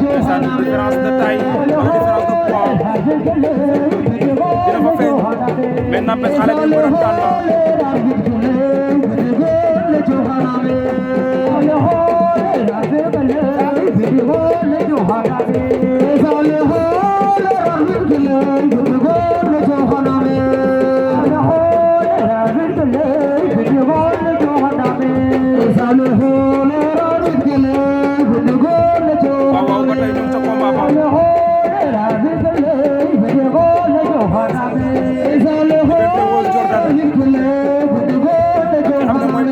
ndeysaan différence de taille wala différence de poids dina fa feeñ mais n'empêche xale bi mbërëm daan la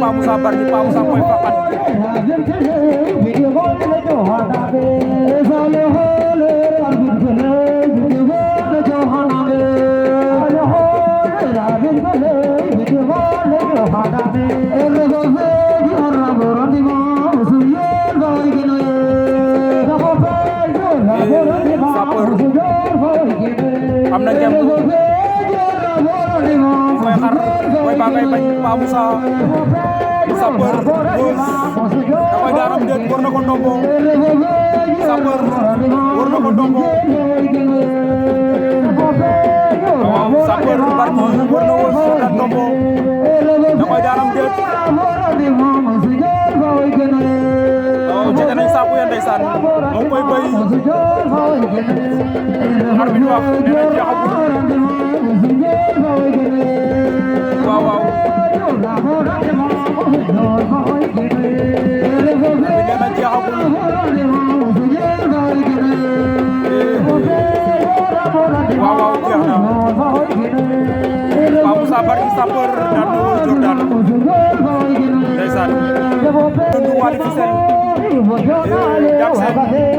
Pa Moussa Bargny Pa Moussa mooy faqat am na ngem mooy xar mooy ba ngay bañ Pa Moussa Sapeur Rose da koy daanam déet war na ko ndombo Sapeur war na ko ndombo waaw Sapeur Bargny war na Rose war na ndombo da koy daanam déet waaw jege nañ saaku ya ndeysaan moom koy bay xar bi ñu wax nee na jeexagul waaw waaw waaw jeex na Pa Moussa Bargny Sapeur daan na Wos Jordan ndeysaan doon Wally Fissel Jackson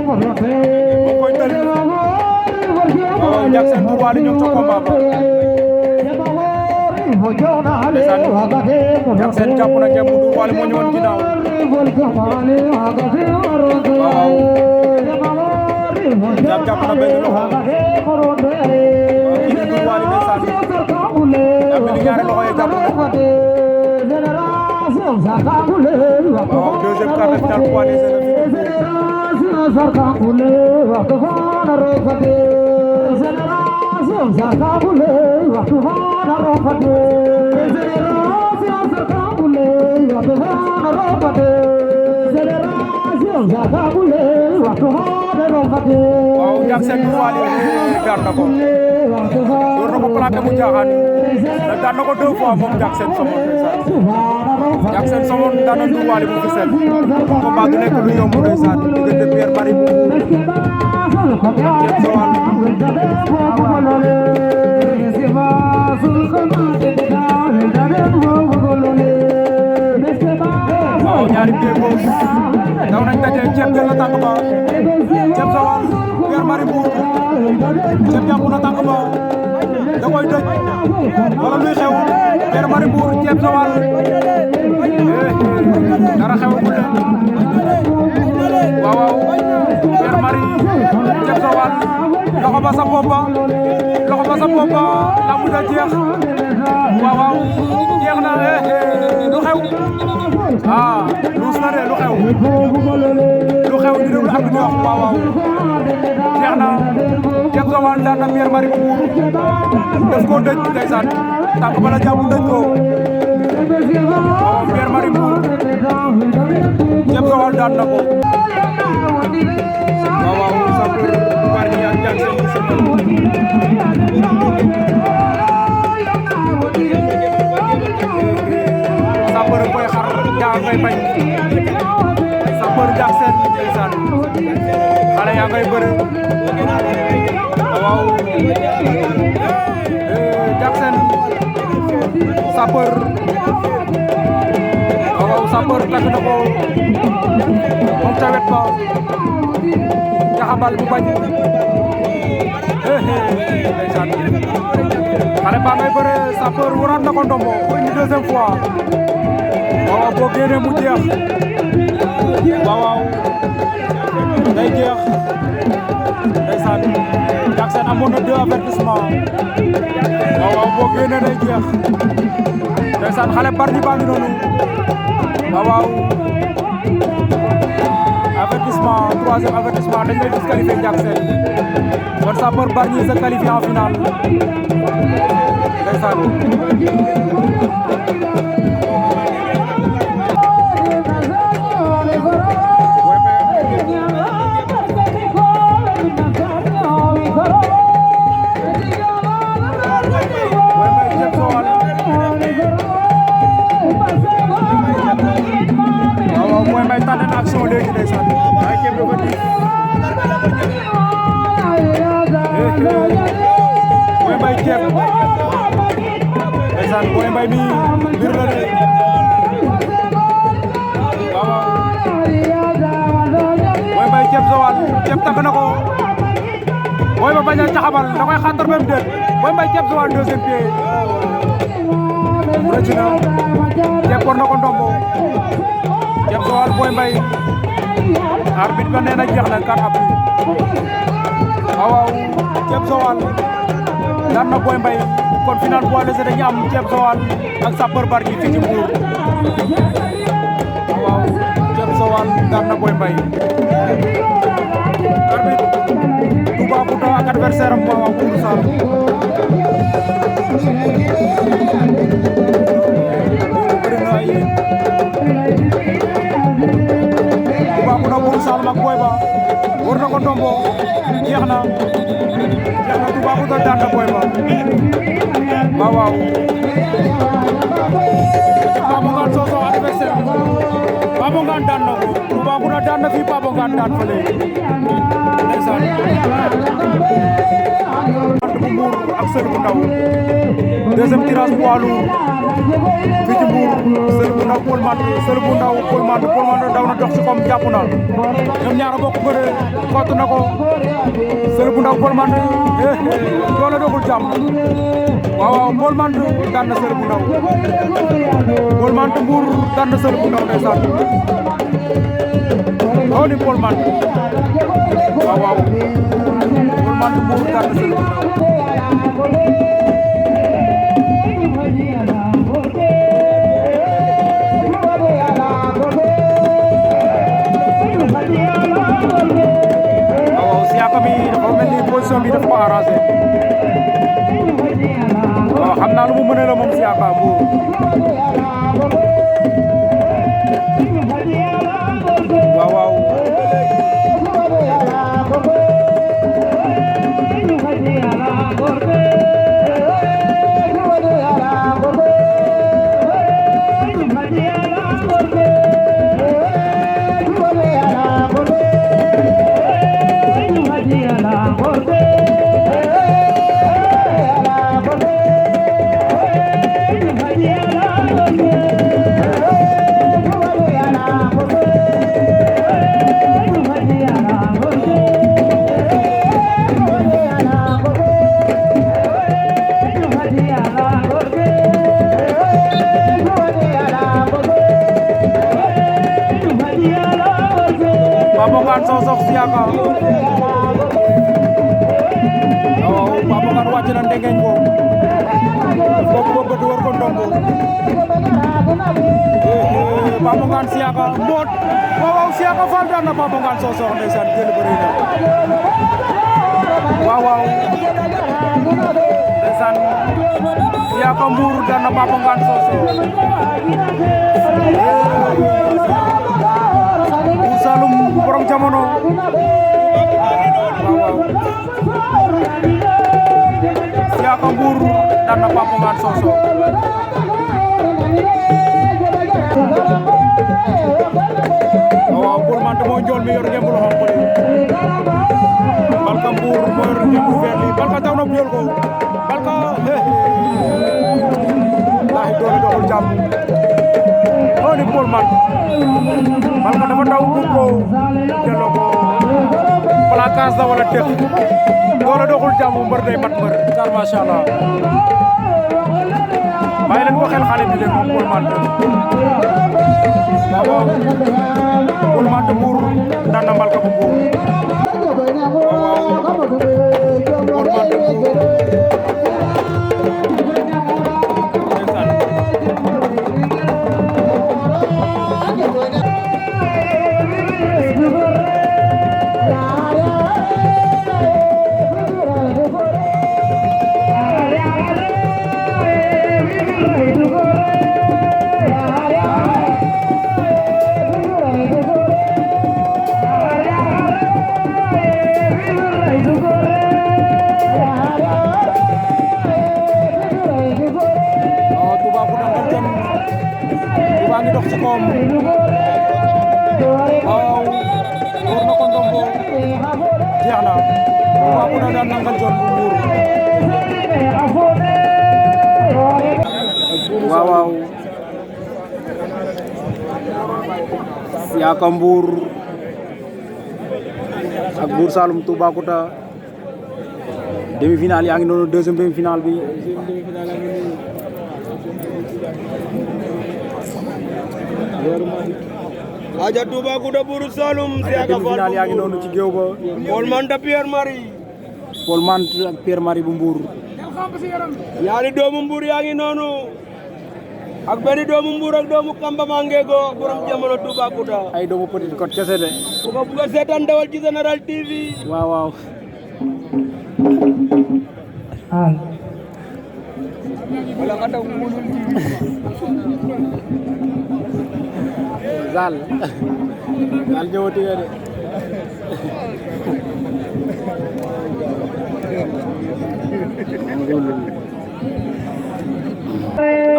moo koy tël waaw Jackson bu Wally ñoom ca combat ba ndeysaan Jackson jàpp na ngeen mu du Wally moo ñëwoon ginnaaw waaw jàpp na benn loxo kii di du Wally ndeysaan jàpp ni ñaari loxo yi jàpp na waaw deuxième quart de finale poids léger waaw Jackson bu Wally daan na ko door na ko plaqué mu jaaxaan daan na ko 2 fois moom Jackson Somone Jackson Somone daan na du Wally bu Fissel combat du nekk lu yomb ndeysaan diggante Pierre Marie bu waaw ñaari pied gauche daw nañ daje ceeb jël na tànk ba ceeb Joal Pierre Marie Mbour ceeb jàpp na tànk ba da koy dëj wala luy xew Pierre Marie Mbour ceeb Joal dara xew mu de waaw waaw Pierre Marie ceeb Joal loxo ba sa bopp la mu da jeex waaw waaw jeex na lu xew luus na de lu xew ñu déglu ak di wax waaw waaw jeex na ceeb Joal daan na Pierre Marie Mbour def ko dëj ndeysaan tànk bala jàpp dëj ko waaw Pierre Marie Mbour ceeb Joal daan na ko waaw waaw Sapeur Bargny ak Jackson bu Somone Sapeur koy xar yaa ngay bañ Sapeur Jackson ndeysaan xale yaa ngay bëre waaw Jackson Sapeur waaw Sapeur takk na ko moom ca wet ba jaxabal bu bañ ndeysaan xale baa ngay bëre Sapeur waraat na ko ndombo pour une deuxième fois waaw boo génnee mu jeex waaw day jeex ndeysaan Jackson amoon na 2 avertissement waaw boo génnee day jeex ndeysaan xale Bargny baa ngi noonu waaw troisième avertissement dañ lay disqualifié Ndiak Sène kon Sapeur Bargny se qualifie en finale ndeysaan Boy Mbaye tànn na action léegi ndeysaan ay kéem dafa diis Boy Mbaye kéem ndeysaan Boy Mbaye mi mbir la de waaw Boy Mbaye kéem Joal kéem takk na ko Boy Mbaye bañ a caxabal da koy xantar même déet Boy Mbaye kéem Joal deuxième pied rëcc na kéem war na ko ndombo Kéem Joal Boy Mbaye arbitre ba nee na jeex na 4 appuis waaw Kéem Joal daan na Boy Mbaye kon final poids léger dañu am Kéem Joal ak Sapeur Bargny fii ci Mbour waaw Kéem Joal daan na Boy Mbaye arbitre Toubacouta ak adversaire am waaw Bour Saloum Toubacouta Bour Saloum ak Boy Ba war na ko ndombo jeex na Toubacouta daan na Boy Ba waaw Papo Ngane Sosokh adversaire Papo Ngane daan na ko Toubacouta daan na fii Papo Ngane daan fële ndeysaan bu Mbour ak Seul bu Ndaw deuxième tirage poids lourd fii ci Mbour Seul bu Ndaw Paul Menthe Seul bu Ndaw Paul Menthe daw na dox ci kom jàpp na ñoom ñaar bokk bëre kott na ko Seul bu Ndaw Paul Menthe doole doxul jàmm waaw Paul Menthe daan na Seul bu Ndaw Paul Menthe Mbour daan na Seul bu Ndaw ndeysaan oo ni Paul Menthe waaw Paul Menthe Mbour daan na Seul bu Ndaw position bi dafa ko arrangé waaw xam naa lu mu mëne la moom Siaka Mbour waaw Papo Ngane Sosokh Siaka waaw Papo Ngane wàcc na ndengeñ ko foofu ba bët war ko ndombo Papo Ngane Siaka mboot waaw Siaka Fall daan na Papo Ngane Sosokh ndeysaan jël bëri na waaw ndeysaan Siaka Mbour daan na Papo Ngane Sosokh Bour Saloum borom jamono waaw Siaka Mbour daan na Papo Ngane Sosokh waaw Paul Menthe moo njool mi yor ngemb lu xonq li Balka Mbour moo yor ngemb lu vert li Balka daw na buyol ko Balka laahi doole doxul jàmm oo ni Paul Menthe Balka dafa daw buub ko delloo ko placage la wala def doole doxul jàmm mbër day mat mbër kar masha Allah bàyyi leen ko xel xale bi de moom Paul Menthe waaw Paul Menthe Mbour daan na Balka bu Mbour waaw Paul Menthe Mbour na Toubacouta daan na Ngaljon bu Mbour waaw waaw Siaka Mbour ak Buur Saloum Toubacouta demi-finale yaa ngi noonu deuxième demi-finale bi aja Toubacouta Buur Saloum Siaka Fall demi-finale yaa ngi noonu ci géew ba Paul Manta Pierre Marie Paul Manta ak Pierre Marie bu Mbour ñaari doomu Mbour yaa ngi noonu ak benn doomu Mbour ak doomu Kamba Mangego borom jamono Toubacouta ay doomu Petite Côte kese de ku ko bëgg a seetaan dawal ci Général TV waaw waaw wala nga daw Ngounoune Zal Zal ñëwati nga de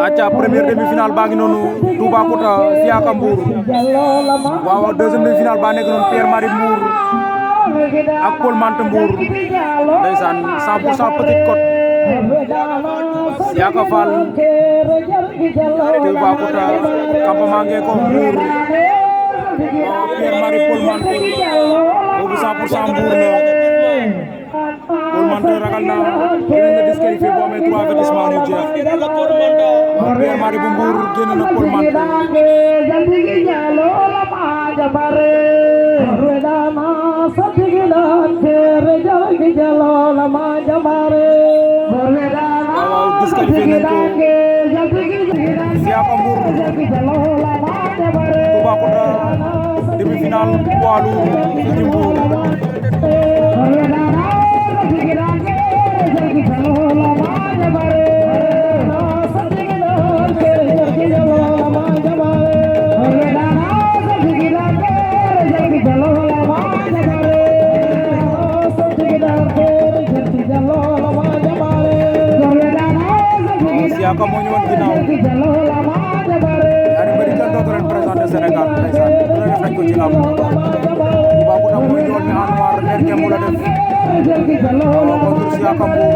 aca première demi-finale baa ngi noonu Toubacouta Siaka Mbour waaw deuxième demi-finale baa nekk noonu Pierre Marie Mbour ak Paul Manta Mbour ndeysaan 100% Petite Côte Siaka Fall Toubacouta Kamba Mangeko Mbour Pierre Marie Paul Manta boobu 100% Mbour la Paul Manta ragal na dinañ la disqualifié boo amee 3 avertissement mu jeex Pierre Marie bu Mbour génn na Paul Manta waaw disqualifié nañ ko Siaka Mbour Toubacouta demi-finale poids lourd ci Mbour Siaka moo ñëwoon ginnaaw ñaari mbir yi kenn dootu leen présenté Sénégal ndeysaan lu ne def nañ ko ci lamb Toubacouta mooy ñëwoon ni en noir leer ke mu la def waaw contre Siaka Mbour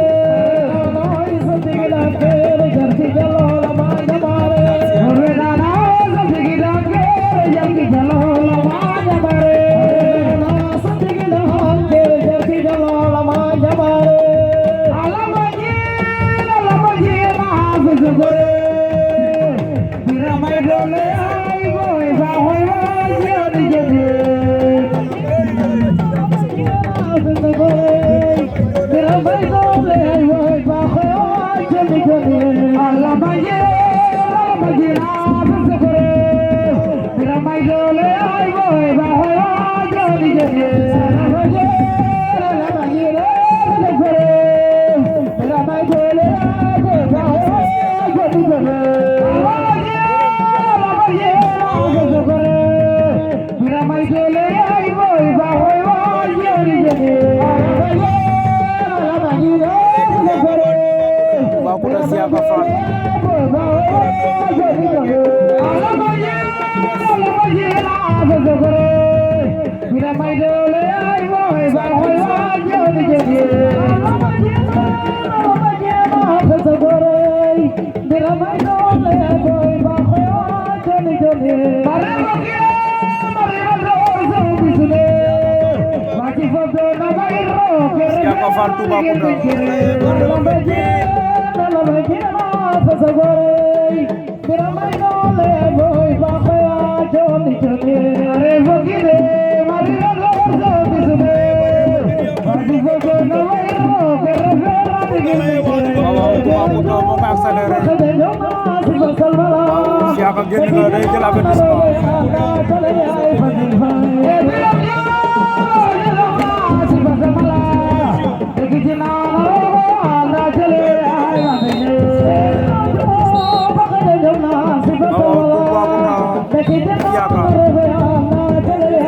Toubacouta Siaka Fall Siaka Fall Toubacouta Toubacouta moo ko accéléré waaw Siaka génn na day jël avertissement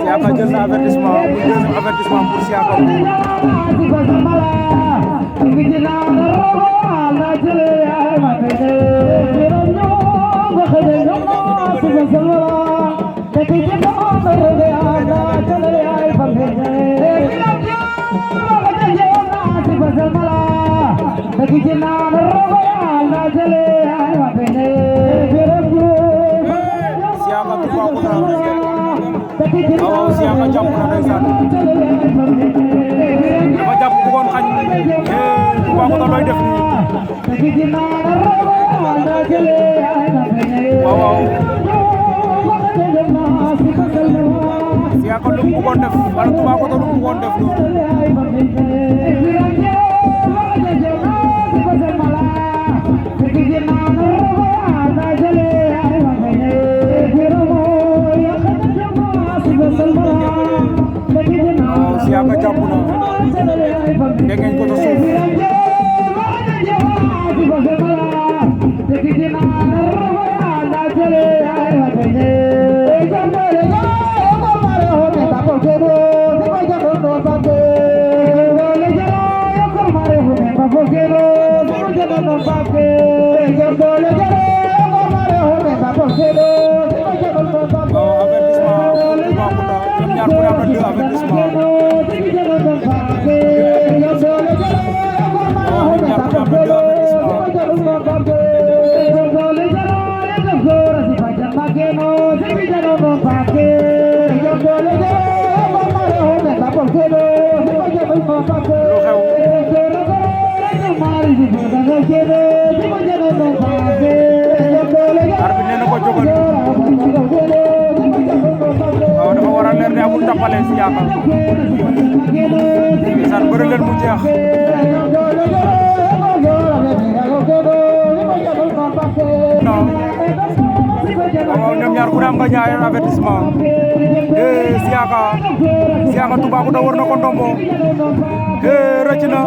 Siaka jël na avertissement bu deuxième avertissement pour Siaka Mbour Siaka Toubacouta waaw Siaka jàpp na ndeysaan dafa jàpp bëggoon xañ Toubacouta looy def nii waaw Siaka lu mu bëggoon def wala Toubacouta lu mu bëggoon def Siaka jàpp na dégg ngeen ko ta suuf arbitre nee na ko jógal waaw dafa war a leer ne amul tappale Siaka ndeysaan bëri leen mu jeex waaw ñoom ñaar ku ne am nga ñaari avertissement Siaka Toubacouta war na ko ndombo rëcc na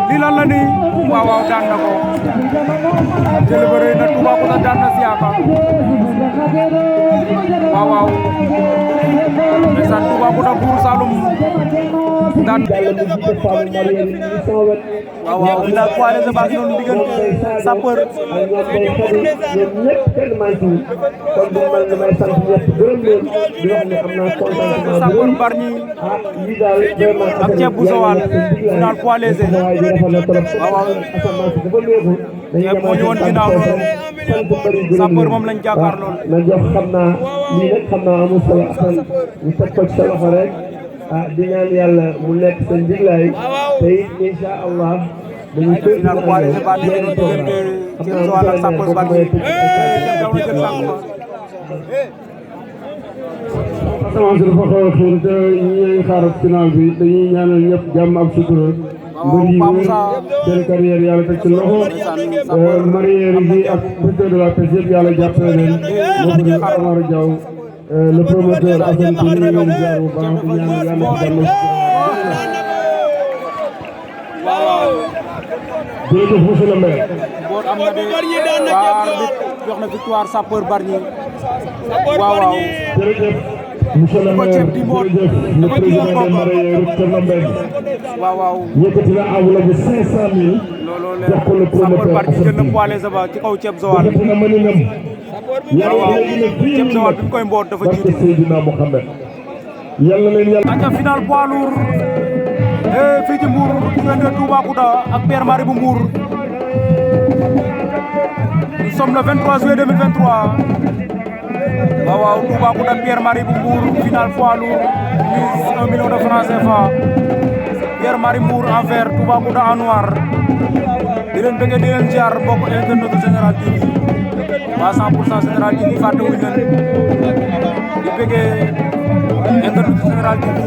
lii lan la ni waaw daan na ko jël ba rëy na Toubacouta daan na Siaka waaw ndeysaan Toubacouta Buur Saloum daan waaw final poids léger baa ngi noonu diggante Sapeur Sapeur Bargny ak Ceeb bu Joal final poids léger waaw Ceeb moo ñu woon ginnaaw noonu Sapeur moom lañ jàkkaar lool na jox xam naa lii nag xam naa amul solo afan ñu teg ko ci sa loxo rek di ñaan yàlla mu nekk sa njiglaay te it incha allah dañuy tëj final poids léger baa nekk noonu diggante Ceeb Joal ak Sapeur Bargny semence dafa xaw a xiir te ñi xaar final bi dañuy ñaanal ñëpp jàmm ak sutura mbër yi seen carrière yàlla teg ci loxo mareyeur yi ak secteur de la pêche yëpp yàlla jàppale leen moo ko Amara Diaw le promoteur Assane Touré ñu ngi jaar bu baax di ñaan yàlla ci jàmm jërëjëf monsieur le maire boot am na de waaw jox na victoire Sapeur Bargny waaw jërëjëf monsieur le maire jërëjëf le président des mareyeurs Thierno Mbengue waaw yëkkati na enveloppe bu 500 000 jox ko le Sapeur promoteur Bargny jël na poids léger ba ci kaw Ceeb Joal yëkkati na mëninam waaw Ceeb Joal bi mu koy mboot dafa barke jiitu Seydina Mohamed yàlla leen yàlla aca final poids lourd fii ci Mbour diggante Toubacouta ak Père Marie bu Mbour nous sommes le 23 juillet 2023 waaw Toubacouta Père Marie bu Mbour final poids lourd mise 1 million de francs CFA Père Marie Mbour en vert Toubacouta en noir di leen bëgg di leen ziar mbokk internet Général TV waa 100% Général TV fàtte wuñ leen di bëgg internet Général TV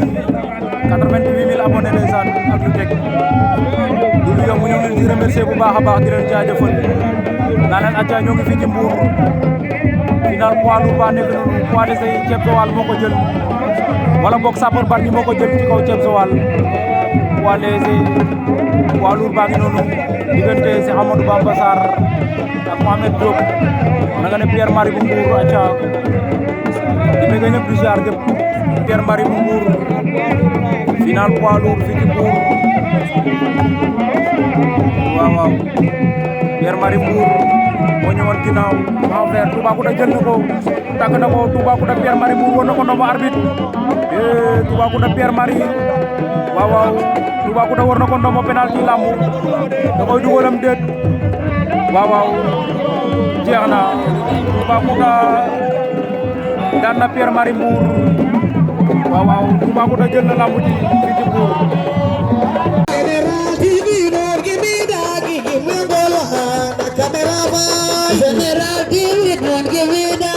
88 000 abonnés ndeysaan ak lu teg du lu yomb ñoo ngi leen di remercier bu baax a baax di leen jaajëfal naa leen acca ñoo ngi fii ci Mbour final poids lourd ba nekk noonu poids léger Ceeb Joal moo ko jël wala boog Sapeur Bargny moo ko jël ci kaw Ceeb Joal poids léger poids lourd baa ngi noonu diggante Cheikh Amadou Bamba Sarr ak Mohamed Diop na nga ne Père Marie bu Mbour acca di bëgg ñëpp di ziar ñëpp Père Marie bu Mbour final poids lourd fii ci Mbour waaw Pierre Marie Mbour moo ñëwoon ginnaaw envers Toubacouta jël na ko tàgg na ko Toubacouta Pierre Marie Mbour woon na ko ndombo arbitre Toubacouta Pierre Marie waaw waaw Toubacouta war na ko ndombo penalty lamb da koy dugalam déet waaw waaw jeex na Toubacouta daan na Pierre Marie Mbour waaw waaw Toubacouta jël na lamb ji fii ci Mbour General TV, don't give me that.